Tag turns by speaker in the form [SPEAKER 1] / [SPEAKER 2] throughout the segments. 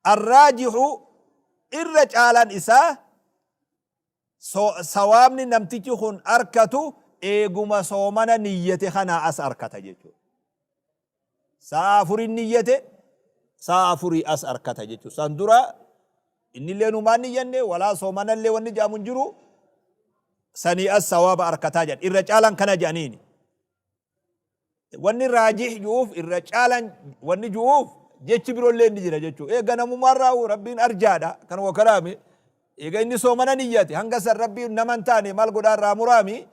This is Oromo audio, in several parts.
[SPEAKER 1] Arraajihu irra caalaan isaa sawaabni namtichi kun arkatu eeguma soomana niyyate kanaa as arkata jechuudha. Sa'a afurin niyyate, sa'a afurii as arkata jechuudha. San dura innillee numaan niyyanne walaa soomanallee wanni jedhamu hin jiru, sanii as sawaaba arkataa jedhan. Irra caalaan kana jedhaniini. Wanni raajih ju'uuf, irra caalan wanni ju'uuf, jechi biroollee ni jira jechuudha. Eega namumaarraa Rabbiin arjaadha kan wakalaami. Eega inni soomana niyyate hanga san Rabbiin nama hin taane maal godhaa irraa muraami.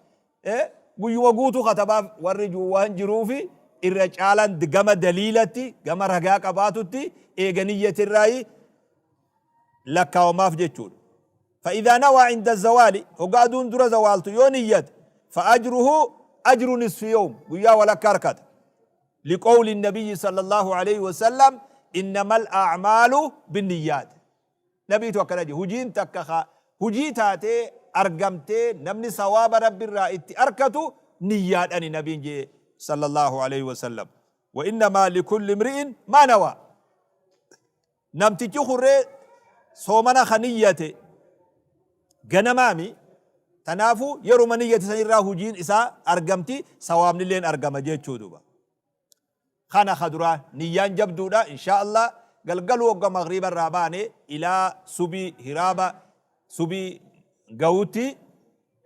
[SPEAKER 1] Guyyuma guutuu katabaaf warri ju'u waan jiruufi, irra caalan gama daliilatti, gama ragaa qabaatutti, eega niyyatirraayi lakkaawamaaf jechuudha. Fa'idhaa nawaa inda zawaali, hoggaa aduun dura zawaaltu yoo niyyate, fa'ajruhu ajru nisfi yawm, guyyaa walakka harkata. Liqawli nabiyyi sallallahu alayhi wasallam, innamal a'maalu binniyyaat. Nabiitu akkana jedhe, hujiin takka ka hujii taatee argamtee namni sawaaba Rabbirraa itti arkatu niyyaadhani nabiin jedhe sallallahu alayhi wasallam. Wa innamaa likulli imri'in maa nawaa. Namtichi kurree soomana ka niyyate ganamaami, tanaafu yeruma niyyate sanirraa hujiin isaa argamti, sawaabnilleen argama jechuu duba. Kana ka duraa niyyaan jabduudha. Inshaa Allah galgaluu hogga maghriba irraa baane ilaa subii hiraaba subii gawutti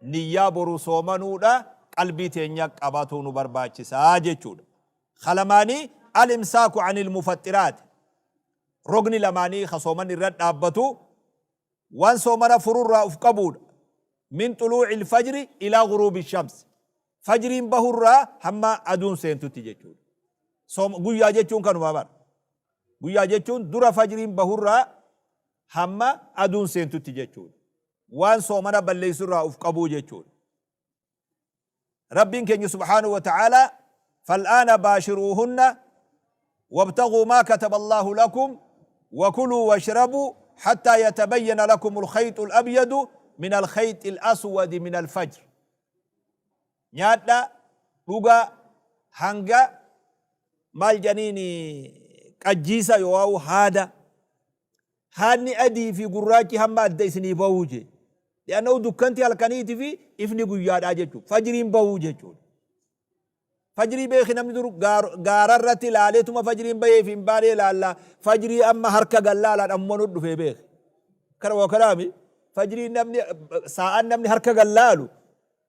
[SPEAKER 1] niyyaa boru soomanuudha qalbii teenya qabatuu nu barbaachisaa jechuudha. Ka lamaanii, al imsaaku anil mufaxxiraat, rogni lamaanii ka soomanni irra dhaabbatu waan soomana fururraa uf qabuudha. Min xuluu'il fajri ilaa guruubi shams, fajriin bahurraa hamma aduun seentutti jechuudha. Soom guyyaa jechuun kanuma bara. Guyyaa jechuun dura fajriin bahurraa hamma aduun seentutti jechuudha. Waan soomana balleessurraa uf qabuu jechuudha. Rabbiin keenya subhaanahu wa ta'aalaa, fal'aana baashiruuhunna wabtaguu maa kataba Allaahu lakum wakuluu washrabuu hattaa yatabayyana lakum alkhayxu alabyadu min alkhayxi alaswadi min alfajr. Nyaadhaa, dhugaa, hanga maal jedhaniin qajjiisa yoo'aawu haada. Haadni adii fi gurraachi hamma adda isinii bahuu jee. Li'annahu dukkanti halkaniiti fi ifni guyyaadhaa jechuudha. Fajriin bahuu jechuudha. Fajrii beeki namni dur gaararratti ilaaleetuma fajriin bahee fi hin baanee ilaalla. Fajrii amma harka gallaalaan ammuma nu dhufee beeki. Kana waa kanaami fajrii namni saa'aan namni harka gallaalu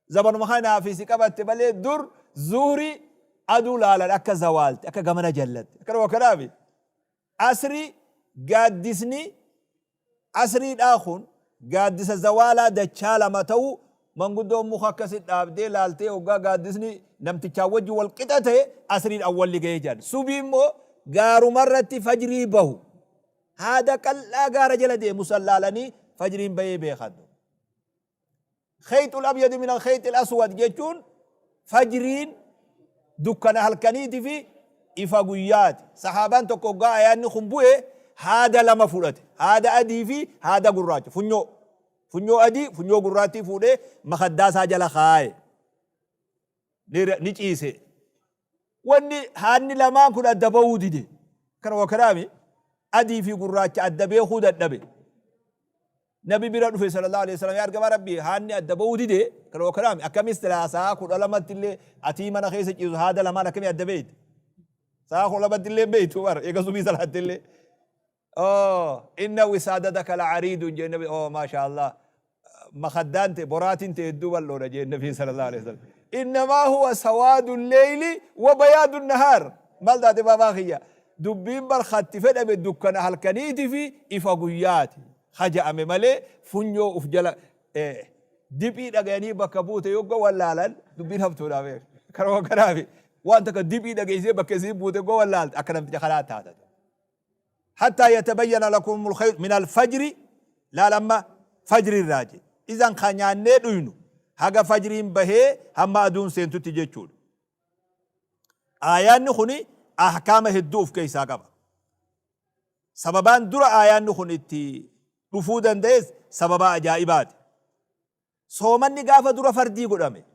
[SPEAKER 1] zamanuma kanaa fi si qabatte malee, dur zuhrii aduu laalan akka zawaalte, akka gamana jallatte. Kana waa kanaami Asrii, gaaddisni asriidhaa kun gaaddisa zawaalaa dachaa lama ta'uu, manguddoon muka akkasi dhaabdee laaltee hoggaa gaaddisni namtichaa wajji wal qixa ta'e asriin awwalli ga'ee jedhan. Subii immoo gaarumarratti fajrii bahu haada qal'aa gaara jala deemu san laalanii fajriin bahee beekan. Kheyxul abyadi min alkheyxil aswad jechuun fajriin dukkana halkaniiti fi ifa guyyaati. Sahaabaan tokko hoggaa ayaanni kun bu'e haada lama fudhate. Haada adii fi haada gurraacha. Funyoo. Funyoo adii, funyoo gurraattii fuudhee makaddaa isaa jala kaaye. Ni ciise. Wanni haadni lamaan kun adda ba'uu dide. Kana waa kanaami adii fi gurraacha adda beekuu dadhabe. Nabi bira dhufe sallallahu alaihi wasallam, yaa ergamaa Rabbii, haadni adda ba'uu dide. Kana waa kanaami akkamis silaa sa'a 12tti illee atii mana keessa ciisu haada lamaan akkamii adda beeyte? Sa'a 12tti illee beeytu bar eega subii salaatti illee. Oh, inna wisaadadaka la'ariidun jee nabi. Oh, maasha Allah. Makaddaan te, boraatiin te hedduu bal'oodha jee nabi sallallahu alaihi wasallam. Innamaa huwa sawaadu leyli wa bayaadu nahaar. Maal taate baabaa kiyya? Dubbiin bar katti fedhame dukkana halkaniiti fi ifa guyyaati. Haja'ame malee funyoo uf jala diphii dhagayanii bakka buute yogga wallaalan dubbiin haftuudha beek. Kanuma kanaafi waan takka diphii dhageessee bakka isiin buute yogga wallaalte akka namticha kanaa taata. Hattaa yatabayyana lakumul khayr min alfajri, laal amma fajri irraa je. Idan ka nyaannee dhuynu haga fajriin bahee hamma aduun seentutti jechuudha. Aayaanni kuni ahkaama hedduu of keessaa qaba. Sababaan dura aayaanni kun itti dhufuu danda'es sababaa ajaa'ibaati. Soomanni gaafa dura fardii godhame.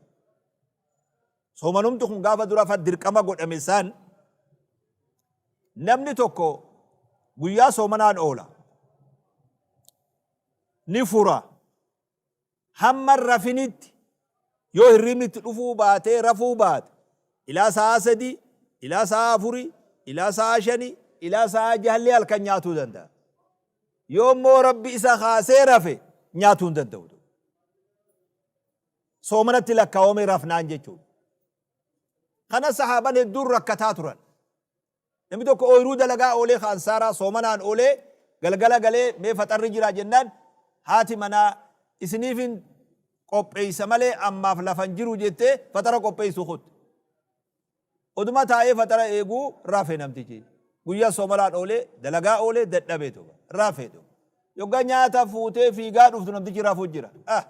[SPEAKER 1] Soomanumti kun gaafa dura dirqama godhame san namni tokko Guyyaa soomanaan oola. Ni fura. Hamma hin rafinitti yoo hirribni itti dhufuu baatee rafuu baate ilaa sa'aa 3, ilaa sa'aa afurii, ilaa sa'aa shanii, ilaa sa'aa jahallee halkan nyaatuu danda'a. Yoo immoo Rabbi isa kaasee rafe nyaatuu hin danda'u. Soomanatti lakkaawame rafnaan jechuudha. Kana sahaaban hedduun rakkataa turan. Namni tokko ooyruu dalagaa oolee ka ansaaraa soomanaan oolee galgala galee mee faxarri jiraa jennaan haati manaa isiniifin qopheeysa malee ammaaf lafa hin jiru jettee faxara qopheeysuu kutte. Oduma taa'ee faxara eeguu rafe namtichi. Guyyaa soomanaan oolee dalagaa oolee dadhabe duuba rafe duuba. Yoggaa nyaata fuutee fiigaa dhuftu namtichi rafu jira. Ah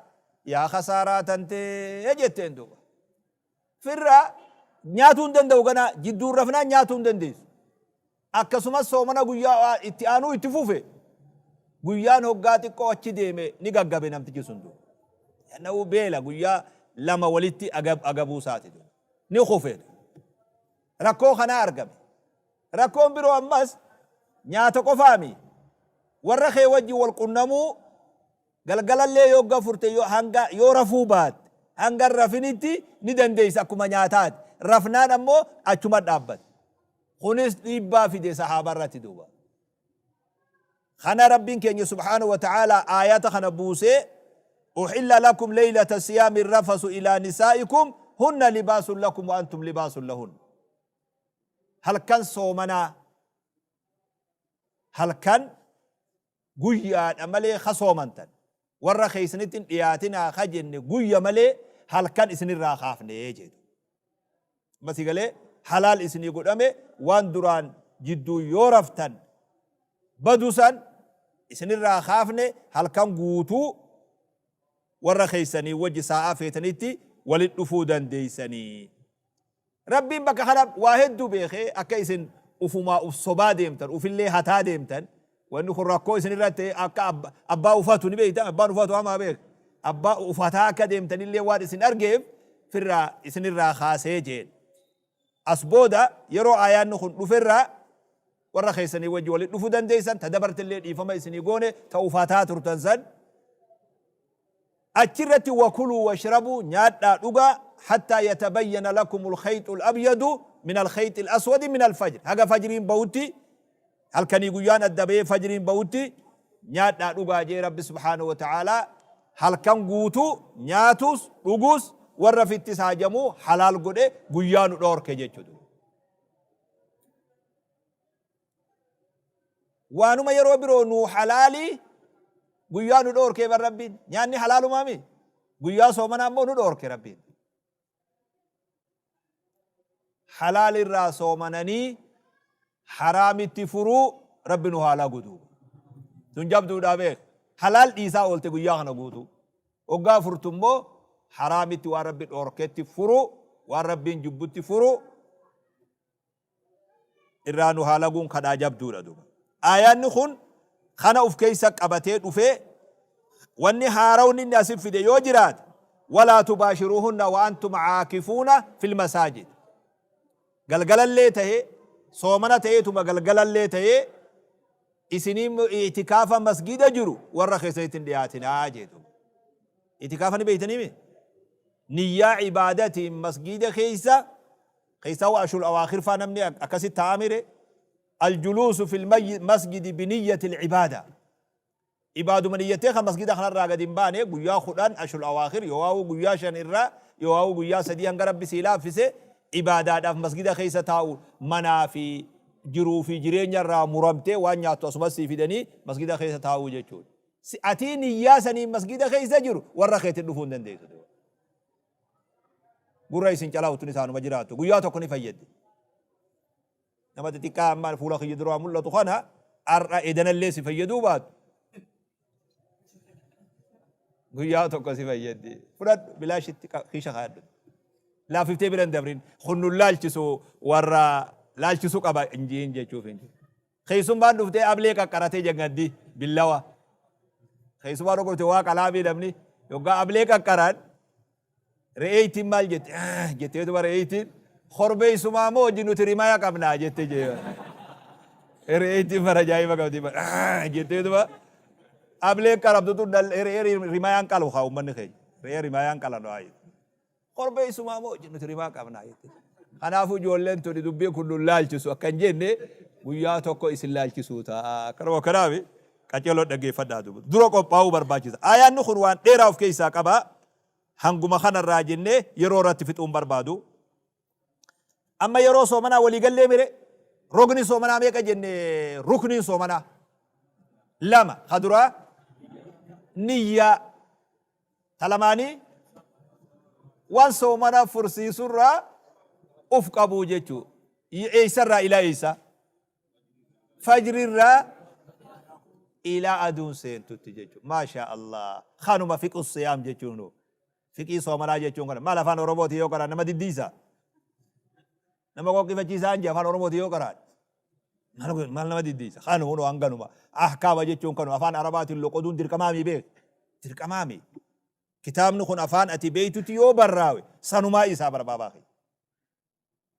[SPEAKER 1] yaa khasaaraa tantee jetteen duuba. Firraa nyaatuu hin danda'u ganaa jidduun rafnaan nyaatuu hin dandeessu. Akkasumas soomana guyyaa itti aanuu itti fufe guyyaan hoggaa xiqqoo achi deeme ni gaggabe namtichi sun duuba. Yanna'uu beela guyyaa lama walitti agabuu isaati duuba. Ni kufe. Rakkoo kanaa argame. Rakkoon biroo ammas nyaata qofaami. Warra kee wajjin wal qunnamuu Galgalallee yogga furte yo hanga yoo rafuu baatte hanga hin rafinitti ni dandeessa akkuma nyaataati. Rafnaan ammoo achuma dhaabbata. Kunis dhiibbaa fide sahaaba irratti duuba. Kana Rabbiin keenya subhaanahu wa ta'aalaa aayata kana buusee uhilla lakum leylata siyaami rafasu ilaa nisaa'ikum hunna libaasun lakum wa antum libaasun lahun. Halkan soomanaa halkan guyyaadha malee ka soomantan warra keessanitti hin dhiyaatinaa ka jenne guyya malee halkan isinirraa kaafne jedhu. Amma si galee halaal isinii godhame waan duraan jidduu yoo raftan badu san isinirraa kaafne halkan guutuu warra keessanii wajji saa'aa feetanitti walit dhufuu dandeessanii. Rabbiin bakka kana waa hedduu beekee akka isin ufumaa uf sobaa deemtan ufillee hataa deemtan wanni kun rakkoo isin irratti ta'e akka abbaa ufatu ni beektan abbaan ufatu hamaa beeka abbaa ufataa akka deemtanillee waan isin argeef firraa isinirraa kaasee jeen as booda yeroo aayaanni kun dhuferraa warra keessanii wajji walitti dhufuu dandeessan ta dabartellee dhiifama isinii goone ta ufataa turtan san Achi irratti wakuluu washrabuu, nyaadhaa dhugaa, hattaa yatabayyana lakumul khayxul abyadu minal khayxil aswadi minal fajr, haga fajriin bahutti, halkanii guyyaan adda bahee fajriin bahutti nyaadhaa dhugaa jee Rabbi subhaanahu wa ta'aalaa halkan guutuu nyaatuus dhuguus warra fittis haajamuu halaal godhe guyyaa nu dhoorke jechuudha. Waanuma yeroo biroo nuu halaalii guyyaa nu dhoorkee bar Rabbiin. Nyaanni halaalumaa mi? Guyyaa soomanaa immoo nu dhoorke Rabbiin. Halaal irraa soomananii haraamitti furuu Rabbi nu haa lagu duuba. Tun jabduudhaa beek. Halaal dhiisaa oolte guyyaa kana guutuu. Hoggaa furtu immoo haraamitti waan Rabbi dhoorketti furuu, waan Rabbiin jibbutti furuu irraa nu haa laguun kadhaa jabduudha duuba. Aayaanni kun kana uf keessa qabatee dhufee wanni haarawni inni asit fide yoo jiraate walaa tubaashiruuhunna wa antum caakifuuna fil masaajid. Galgalallee tahee soomana ta'eetuma galgalallee tahee isinii i'tikaafa masgida jiru warra keessanitti hin dhiyaatinaa jee duuba. I'tikaafa ni beeytanii mi? Niyyaa ibaadatiin masgida keessa Keessaa wa ashrul awaakhir faa namni akkasitti taa'aa mire aljuluusu fil masjidi biniyyatil ibaada. Ibaaduma niyyattee kan masgida kanarraa gadi hin baane guyyaa 10 ashrul awaakhir yoowaawuu guyyaa 5 irraa yoowaawuu guyyaa 3 hanga Rabbi sii laaffise ibaadaadhaaf masgida keessa taa'u manaa fi jiruu fi jireenya irraa muramtee waan nyaattu asumas sii fidanii masgida keessa taa'uu jechuudha. Atii niyyaa saniin masgida keessa jiru warra keetti dhufuu hin dandeessu. Gurra isin calaa tun isaanuma jiraattu. Guyyaa tokko ni fayyaddi. Nama xixiqqaa amma fuula kiyya duraa mul'atu kana har'a edanallee si fayyaduu baatu. Guyyaa tokko si fayyaddi. Fudhadhu bilaashitti kiisha kaadhu. Laaffiftee bira hin dabrin. Kun nun laalchisu warra laalchisu qaba hin jiin jechuuf hin jiru. Keessummaan dhuftee ablee qaqqaratee jangaddi billawa. Keessumaa tokko dhufte waa qalaabii namni yoggaa ablee qaqqaran re'eeytiin maal jette jetteetuma re'eeytiin korbeessumaa moo hojii nuti rimaya qabnaa jette jee. Re'eetiin bara ajaa'iba qabdi bara jetteetuma ableen qalamtu tun re'ee rimayaan qalu haa uummanni keenya. Re'ee rimayaan qalan haa. Korbeessumaa moo nuti rimaa qabnaa jette. Kanaafuu ijoolleen tuni dubbiin kun nun laalchisu akka hin jenne guyyaa tokko isin laalchisuu ta'a. Kanuma kanaaf qaceeloo dhaggeeffadhaa duuba. Dura qophaa'uu barbaachisa. Aayaanni kun waan dheeraa of keessaa qaba. Hanguma kanarraa jennee yeroo irratti fixuun barbaadu. Amma yeroo soomanaa walii gallee mire rogni soomanaa meeqa jenne rukniin soomanaa lama ka duraa niyyaa ta lamaanii waan soomana fursiisurraa uf qabuu jechuu eessarraa ilaa eessaa fajrirraa ilaa aduun seentutti jechuu maashaa Allah kanuma fiqhu siyaam jechuun Fiqii soomanaa jechuun kana. Maal afaan Oromootiin yoo qara'an nama diddiisa? Nama qoqqifachiisaa hin jee afaan Oromootiin yoo qara'an. Maal kun- maal nama diddiisa? Kanu kunoo hanganuma. Ahkaama jechuun kanu afaan Arabaatiin loqoduun dirqamaami beek. Dirqamaami. Kitaabni kun afaan ati beektutti yoo barraawe sanumaa isaa barbaabaa kee.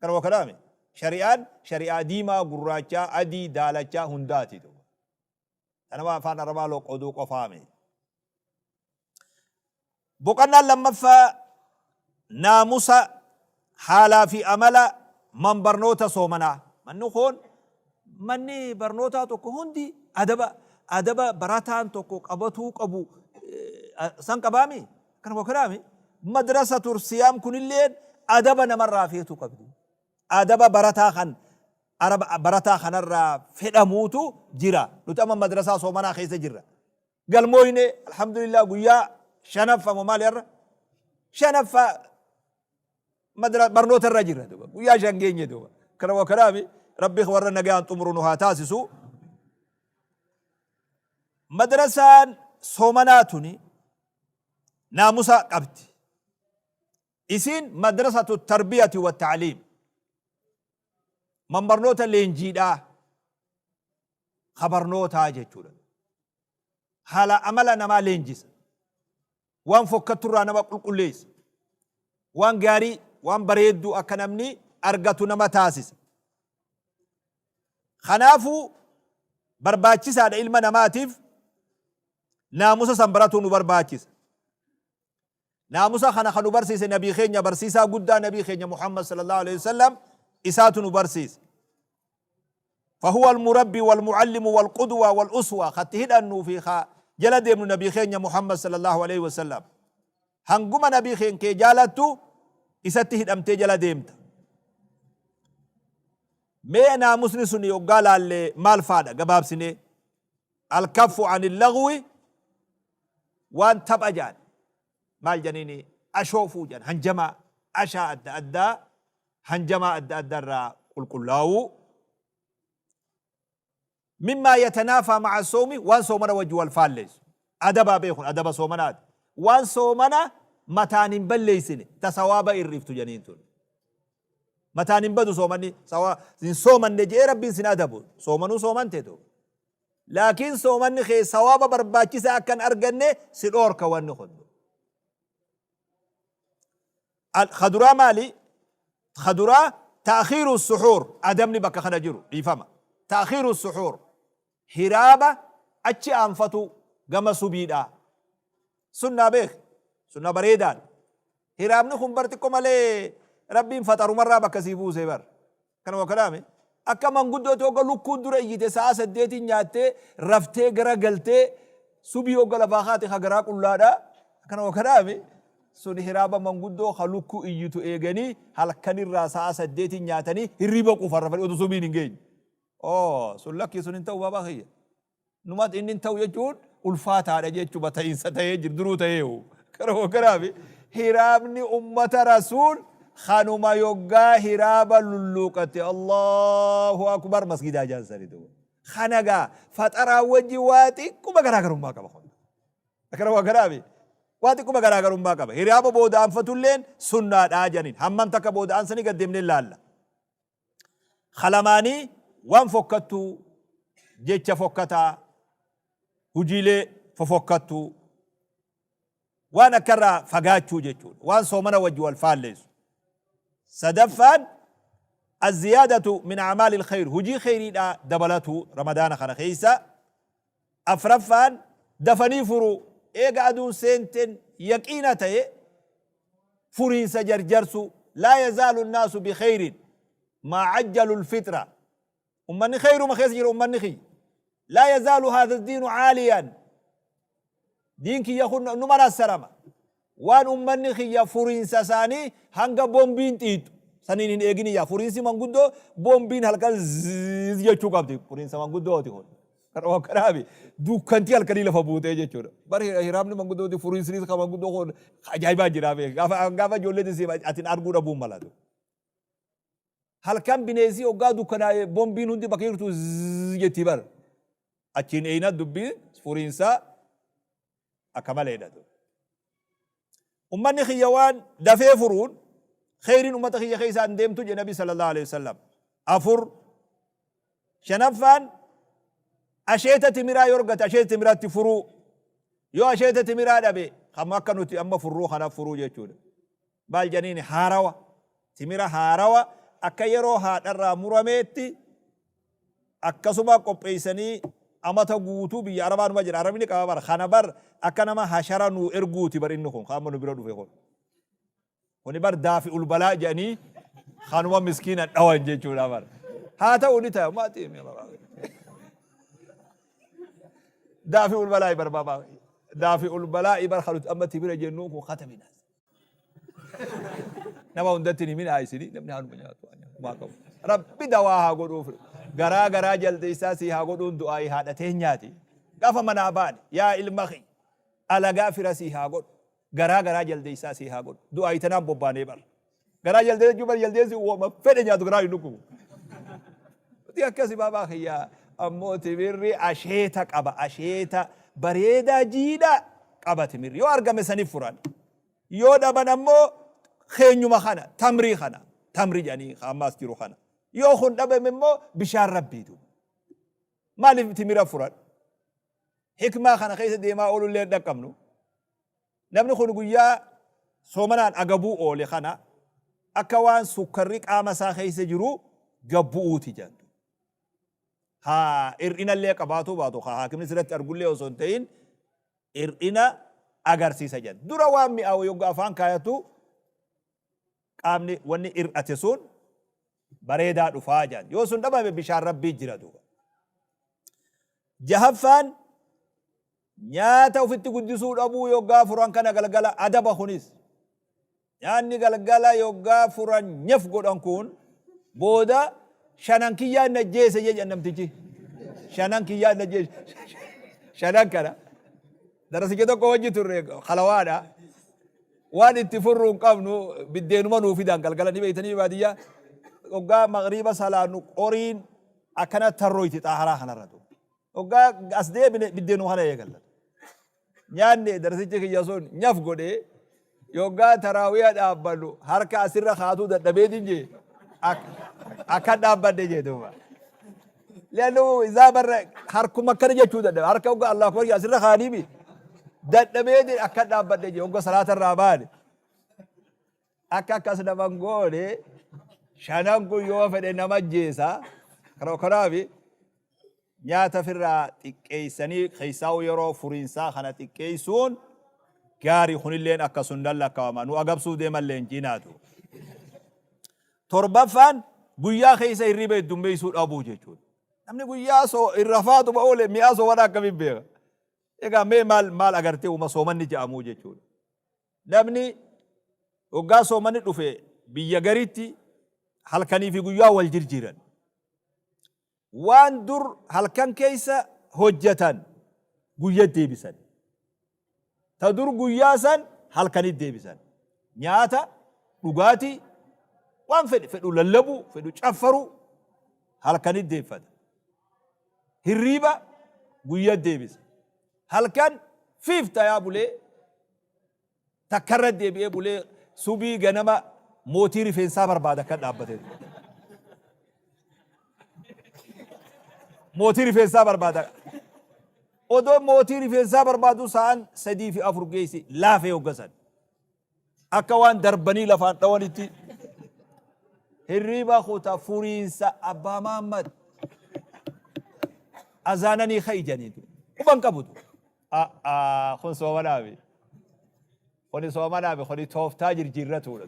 [SPEAKER 1] Kanuma kanaami. Shari'aan shari'aa diimaa, gurraachaa, adii, daalachaa hundaati. Kanama afaan Arabaa loqoduu qofaami. Boqonnaan lammaffaa naamusa haalaa fi amala man barnoota soomanaa. Manni kun manni barnootaa tokko hundi adaba adaba barataan tokko qabatuu qabu san qabaami. Kanuma kanaami madrasatu siyaam kunilleen adaba namarraa feetu qabdi. Adaba barataa kan araba barataa kanarraa fedhamuutu jira. Nuti amma madrasaa soomanaa keessa jirra. Galmooyne alhamdulillah guyyaa shanaffa moo maali har'a? Shanaffa madra barnoota irra jirra duuba. Guyyaa shan geenye duuba. Kana wa kanaami rabbi warra nagaan xumuru nu haa taasisu. Madrasaan soomanaa tuni naamusa qabdi. Isiin madrasatu tarbiyati wa ta'liim. Man barnoota leenjiidhaa ka barnootaa jechuudha. Haala amala namaa leenjisa. Waan fokkatturraa nama qulqulleessa. Waan gaarii, waan bareedduu akka namni argatu nama taasisa. Kanaafuu barbaachisaadha ilma namaatiif naamusa san baratuu nu barbaachisa. Naamusa kana kan nu barsiise nabii keenya barsiisaa guddaa nabii keenya Muhammad sallallahu alaihi wasallam isaatu nu barsiise. فهو المربي والمعلم والقدوة والأسوة خت هدنو في خا جل ديمنو نبي خينيا محمد صلى الله عليه وسلم هنقوم نبي خين كي جالتو إساتي هدمتي جل ديمت mee naamusni sun yoggaa laalle maal faadha gabaabsinee alkaffu anil lagwi waan tapha jaan maal janiini ashoofuu jaan hanjamaa ashaa adda addaa hanjamaa adda addaa irraa qulqullaawuu mimmaa yatanaafaa ma'a soomi waan soomana wajji wal faalleessu adabaa beekun adaba soomanaati waan soomana mataan hin balleessine ta sawaaba irriftu janiin tun mataan hin badu soomanni sawa hin soomanne je'ee rabbiin sin adabu soomanuu soomante tu laakiin soomanni kee sawaaba barbaachisaa akka hin arganne si dhoorka wanni kun Ka duraa maali? Ka duraa ta'khiiru suhuur adabni bakka kana jiru dhiifama. Ta'khiiru suhuur hiraaba achi aanfatu gama subiidhaa. Sunnaa beeki. Sunnaa bareedaadha. Hiraabni kun bar xiqqo malee rabbiin faxarumarraa bakka sii buusee bar. Kanuma kanaami akka manguddootti hogga lukkuun dura iyyite sa'a saddeetiin nyaattee raftee gara galtee subii hogga lafaa kaate ka garaa qullaadha. Kanuma kanaami sun hiraaba manguddoo ka lukkuu iyyitu eeganii halkanirraa sa'a saddeetiin nyaatanii hirriba quufan rafanii otoo subiin hin geenye. Oo sun lakkii sun hin ta'u baabaa kiyya. Numat inni hin ta'u jechuun ulfaataadha jechuma ta'iinsa ta'ee jiru duruu ta'eehu. Karuma kanaafi hiraabni ummata rasuul kanuma yoggaa hiraaba lulluuqatte Allahu akbar masgidaa jaan sani duuba. Kana gaa faxaraa wajji waa xiqquma garaagarummaa qaba kun. Karuma kanaafi waa xiqquma garaagarummaa qaba. Hiraaba booda anfatulleen sunnaadhaa janiin hammam takka booda ansanii gad deemnee laalla. Ka lamaanii waan fokkattuu, jecha fokkataa, hujiilee fofokkattuu, waan akka irraa fagaachuu jechuudha. Waan soomana wajji wal faalleessu. Sadaffaan Azziyaadatu min a'maalil khayr, hujii kheyriidhaa dabalatuu ramadaana kana keessa. Afraffaan, dafanii furuu, eega aduun seenten yaqiina tahe furiinsa jarjarsuu, laa yazaalu nnaasu bikheyrin maa ajjalul fixra, Ummanni kheyruma keessa jira ummanni kiyya. Laa yazaalu haadha diinu caaliyan. Diin kiyya kun numa nassarama. Waan ummanni kiyya furiinsa isaanii hanga bombiin xiixxu saniin hin eegini yaa furiinsi manguddoo bombiin halkan zzz jechuu qabdi furiinsa manguddooti kun. Kanuma kanaafi dukkantii halkanii lafa buutee jechuudha. Bar hiraamni manguddooti furiinsinis kan manguddoo kun ajaa'ibaa jiraa beek. Gaafa gaafa ijoolleen si atin arguu dhabuun malatu. Halkan bineensii hoggaa dukkanaa'e bombiin hundi bakka jirtu zzz jetti bar. Achiin eeyna dubbiin furiinsaa akka maleedha. Ummanni kiyya waan dafee furuun kheyriin ummata kiyya keessaa hin deemtu jedhe Nabi sallallahu alaihi wasallam. Afur shanaffaan asheeta timiraa yoo argate asheeta timiraatti furuu yoo asheeta timiraa dhabe kan akka nuti amma furruu kana furuu jechuudha. Maal jedhaniini haarawa timira haarawa akka yeroo haadharraa murameetti akkasuma qopheessanii amata guutuu biyya arabaa numa jira arabni qaba bar kana bar akka nama hashara nuu erguuti bar inni kun kan amma nu bira dhufe kun kuni bar daafi ulbalaa jedhanii kanuma miskiina dhawan jechuudha bar haa ta'u ni ta'a maatii daafi ulbalaa bar baabaa daafi ulbalaa bar kanuti amma timira jennuun kun katabina Nama hundatti hin himin haa isinii namni haanuma nyaatu haa nyaatu maa qabu. Rabbi dawaa haa godhuuf garaa garaa jaldeessaa sii haa godhuun du'aayii haadha teenyaati. Gaafa manaa baane yaa ilma kiyya alagaa fira sii haa godhu garaa garaa jaldeessaa sii haa godhu du'aayii tanaan bobbaanee bara. Garaa jaldeessa jechuun bara jaldeessi uumama fedhe nyaatu garaa hin dhukkubu. Nuti akkasi baabaa kiyya ammoo timirri asheeta qaba asheeta bareedaa jiidhaa qaba timirri yoo argame saniif furan. Yoo dhaban ammoo keenyuma kana tamrii kana tamri jedhanii ka ammaas jiru kana. Yoo kun dhabame immoo bishaan rabbiitu. Maaliif timira furan? Hikmaa kana keessa deemaa oolullee hin dhaqqabnu. Namni kun guyyaa soomanaan agabuu oole kana akka waan sukkarri qaama isaa keessa jiru gabbu'uuti jedhan. Haa hir'inallee qabaatuu baatu haa haakimni sirratti argullee osoo hin ta'in hir'ina agarsiisa jedhan. Dura waan mi'aawu yogga afaan kaayatu qaamni wanni hir'ate sun bareedaa dhufaa jedhan. Yoo sun dhabame bishaan rabbii jira duuba. Jahaffaan nyaata ofitti guddisuu dhabuu yoggaa furan kana galgala adaba kunis. Nyaanni galgala yoggaa furan nyaf godhan kun booda shanan kiyyaa na jeese jedhan namtichi. Shanan kiyyaa na jeese. Shanan kana. Darasicha tokko wajji turre kalawaadha. Waan itti furru hin qabnu biddeenuma nuu fidan galgala ni beeytanii baadiyyaa. Hoggaa magriiba salaannu qoriin akkana tarroyti xaaharaa kanarra. Hoggaa as deebine biddeenuma kana eegalla. Nyaanne darasichi kiyya sun nyaf godhee yoggaa taraawiya dhaabbannu harka asirra kaatuu dadhabeetiin jee akka dhaabbadhe jee duuba. Leannu isaa barra harkuma akkana jechuu dadhabe harka hoggaa Allahu akbar asirra kaaniimi dadhabeetiin akka dhaabbadhe jee hogga salaata irraa baane. Akka akkas naman goone shanan kun yoo fedhe nama ajjeesa. Kanaaf nyaata ofirraa xiqqeessanii keessaa'uu yeroo furiinsaa kana xiqqeessuun gaarii kunilleen akka sunnan lakkaawama. Nu agabsuuf deemallee hin cinaatu. Torbaffaan guyyaa keessa hirriba heddummeessuu dhabuu jechuudha. Namni guyyaa soo irrafaatuma oole mi'aa soomana akkamiin beeka? Egaa mee maal maal agartee uma soomanni jedhamuu jechuudha. Namni hoggaa soomanni dhufe biyya gariitti halkanii fi guyyaa wal jirjiiran. Waan dur halkan keessa hojjetan guyya deebisan. Ta dur guyyaa san halkanit deebisan. Nyaata, dhugaatii, waan fedhe fedhu lallabuu, fedhu caffaruu halkanit deeffata. Hirriiba guyya deebisa. Halkan fiif tayaa bulee takka irra deebi'ee bulee subii ganama mootii rifeensaa barbaada akka dhaabbatee. Mootii rifeensaa barbaada. Odoo mootii rifeensaa barbaadu sa'aan 3 fi 4 geessi laafee hoggasan. Akka waan darbanii lafaan dhawanitti Hirriiba kuta furiinsa abbaa Maammad. Azaananii ka'i jedhaniitu. Quban qabutu. A'aa kun soomanaafi. Kuni soomanaafi kuni tooftaa jirjiirratuudha.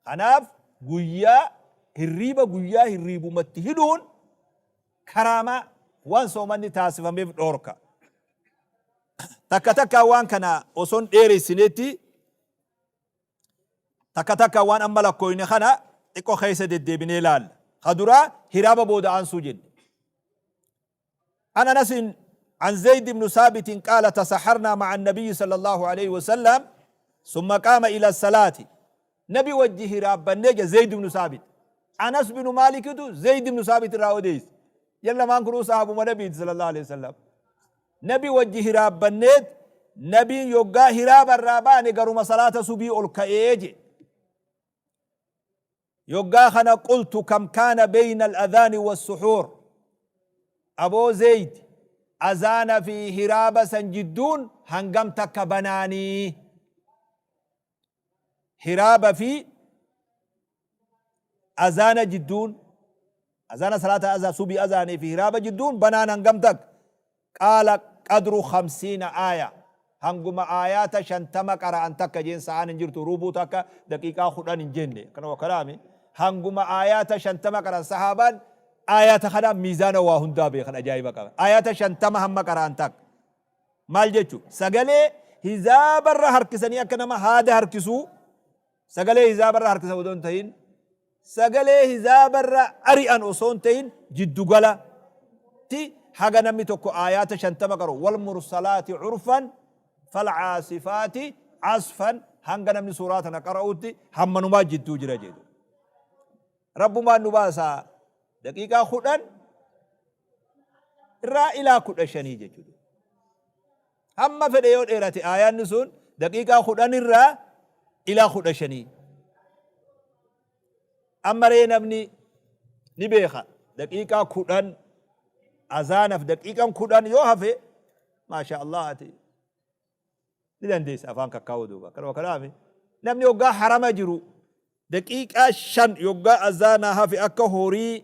[SPEAKER 1] Kanaaf guyyaa hirriiba guyyaa hirriibumatti hidhuun karaamaa waan soomanni taasifameef dhoorka. Takka takkaan waan kana osoo hin dheeressinetti takka takkaan waan amma lakkooyne kana xiqqoo keessa deddeebinee ilaalla. Ka duraa hiraaba booda aansuu jenne. An Anasin عن زيد بن ثابت قال تسحرنا مع النبي صلى الله عليه وسلم ثم قام إلى الصلاة نبي وجه رابنيج زيد بن ثابت أنس بن مالك زيد بن ثابت راوديس يلا ما نكون صحابه نبي صلى الله عليه وسلم Nabi wajji hiraabbanneet Nabiin yoggaa hiraaba irraa baane garuma salaata subii ol ka'ee jedhe. Yoggaa kana qultu kam kaana beyna al-adhaani was-suhuur. Aboo Zeeydi azaana fi hiraaba san jidduun hangam takka banaanii? Hiraaba fi azaana jidduun azaana salaata aza subii azaanii fi hiraaba jidduun banaan hangam takka? Qaala qadru khamsiina aaya hanguma aayaata 50 qara'an takka jeen sa'aan hin jirtu rubuu takka daqiiqaa 10 hin jenne akkana wakkanaami hanguma aayaata 50 qara'an sahaabaan aayaata kanaan miizaana waa hundaa beekan ajaa'iba qaban aayaata 50 hamma qara'an takka maal jechu sagalee hizaabarra harkisanii akka nama haada harkisuu Sagalee hizaabarra harkisan odoo hin tahin, sagalee hizaabarra ari'an osoo hin tahin jiddugala tti haga namni tokko aayaata 50 qara'u wal mursalaati urfan fal caasifaati asfan hanga namni suuraa tana qara'utti hammanumaa jidduu jira jedhu. Rabbumaan nu baasa daqiiqaa 10 irraa ilaa 15 jechuudha. Hamma fedhe yoo dheerate aayaanni sun daqiiqaa 10 irraa ilaa 15. Amma ree namni ni beeka daqiiqaa 10 azaanaf daqiiqan 10 yoo hafe maasha Allah ati ni dandeessa afaan kakkaa'uu duuba. Kanuma kanaaf namni hoggaa harama jiru Daqiiqaa 5 yoggaa azaanaa hafe akka horii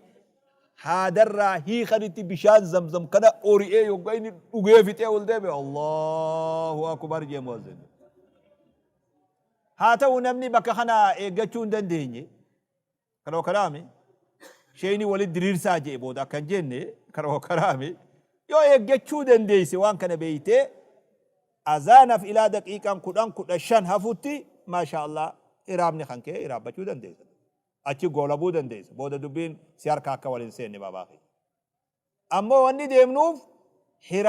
[SPEAKER 1] haadarraa hiikanitti bishaan zamzam kana ori'ee yoggaa inni dhugee fixee ol deebi'e Allahu akbar jee mu'azzin. Haa ta'u namni bakka kana eeggachuu hin dandeenye kana kanaami sheeyni walitti diriirsaa jee booda akka hin jenne kana kanaami yoo eeggachuu dandeesse waan kana beeytee Azaanaf ilaa daqiiqaan 10, 15 hafutti maashaa Allah hiraabni kan kee hiraabbachuu dandeessa. Achi goolabuu dandeessa. Booda dubbiin si harka akka wal hin seenne baabaa kiyya. Ammoo wanni deemnuuf hiraa.